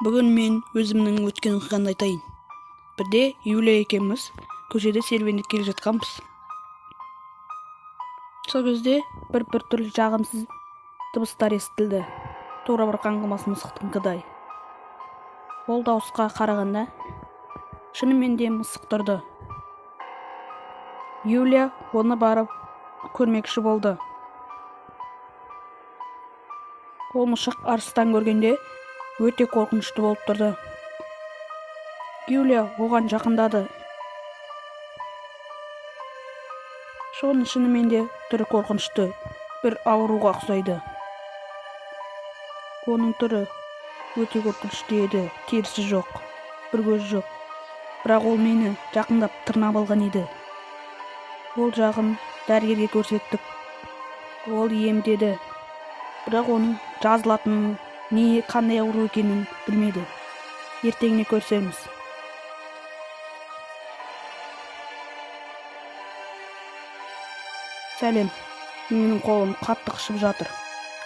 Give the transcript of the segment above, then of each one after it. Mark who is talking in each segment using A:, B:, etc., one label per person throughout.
A: Бүгін мен өзімнің өткен оқиғамды айтайын. Бірде Юлия екеуміз көшеде серуендеп келе жатқанбыз. Сол кезде бір түрлі жағымсыз дыбыстар естілді. Тура бір қаңғымас мысықтыңқыдай. Ол дауысқа қарағанда шынымен де мысық тұрды. Юлия оны барып көрмекші болды. Ол мысық арыстан көргенде өте қорқынышты болып тұрды. Юлия оған жақындады. Соның шынымен де түрі қорқынышты, бір ауруға ұқсайды. Оның түрі өте қорқынышты еді, терісі жоқ, бір көзі жоқ. Бірақ ол мені жақындап тырнап алған еді. Ол жағын дәрігерге көрсеттік. Ол емдеді. Бірақ оның жазылатынын, не қандай ауру екенін білмеді. Ертеңіне көрсеміз. Сәлем. Менің қолым қатты қышып жатыр.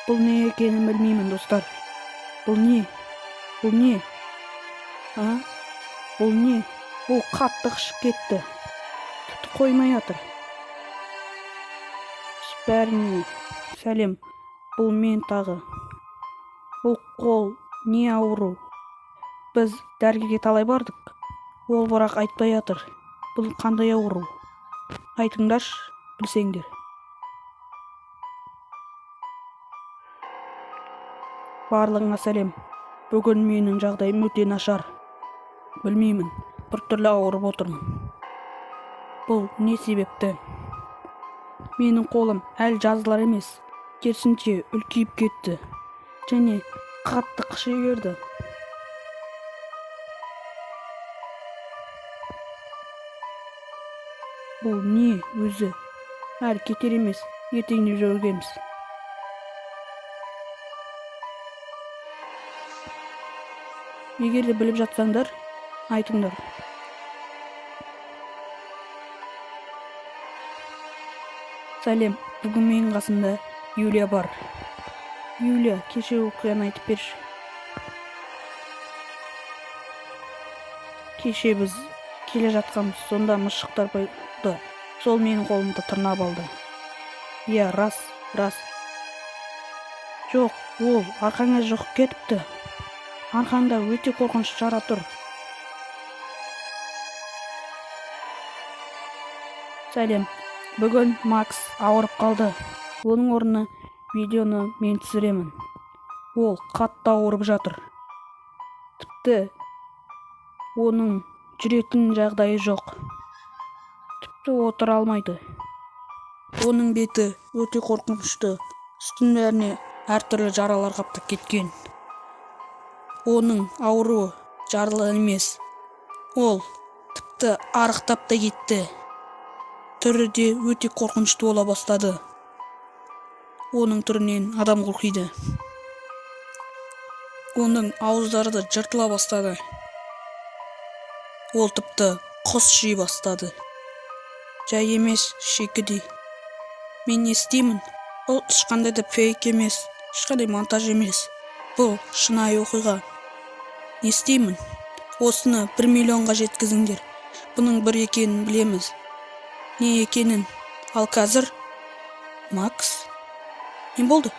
A: Бұл не екенін білмеймін, достар. Бұл не? Бұл не? А? Бұл не? Бұл қатты қышып кетті. Тіпті қоймай жатыр. Бәріне сәлем. Бұл мен тағы. Бұл қол не ауру? Біз дәрігерге талай бардық. Ол бірақ айтпай жатыр. Бұл қандай ауру? Айтыңдаршы, білсеңдер. Барлығыңа сәлем. Бүгін менің жағдайым өте нашар. Білмеймін, бір түрлі ауырып отырмын. Бұл не себепті? Менің қолым әлі жазылар емес. Керісінше үлкейіп кетті. Және қатты қыши берді. Бұл не өзі? Әлі кетер емес, ертеңіне жөргеміз. Егер де біліп жатсаңдар, айтыңдар. Сәлем, бүгін менің қасымда Юлия бар. Юлия, кеше оқиғаны айтып берші. Кеше біз келе жатқанбыз, сонда мысықтар болды. Сол менің қолымды тырнап алды. Иә, рас, рас. Жоқ, ол арқаңа жұғып кетіпті. Арқаңда өте қорқынышты жара тұр. Сәлем. Бүгін Макс ауырып қалды. Оның орнына видеоны мен түсіремін. Ол қатты ауырып жатыр. Тіпті оның жүретін жағдайы жоқ. Тіпті отыра алмайды. Оның беті өте қорқынышты. Үстінің бәріне әртүрлі жаралар қаптап кеткен. Оның ауруы жаралы емес. Ол тіпті арықтап та кетті. Түрі де өте қорқынышты бола бастады. Оның түрінен адам қорқиды. Оның ауыздары да жыртыла бастады. Ол тіпті құс жей бастады. Жай емес, шикідей. Мен не істеймін? Бұл ешқандай да фейк емес, ешқандай монтаж емес. Бұл шынайы оқиға. Не істеймін? Осыны 1 миллионға жеткізіңдер. Бұның бір екенін білеміз. Не екенін. Ал қазір Макс, не болды?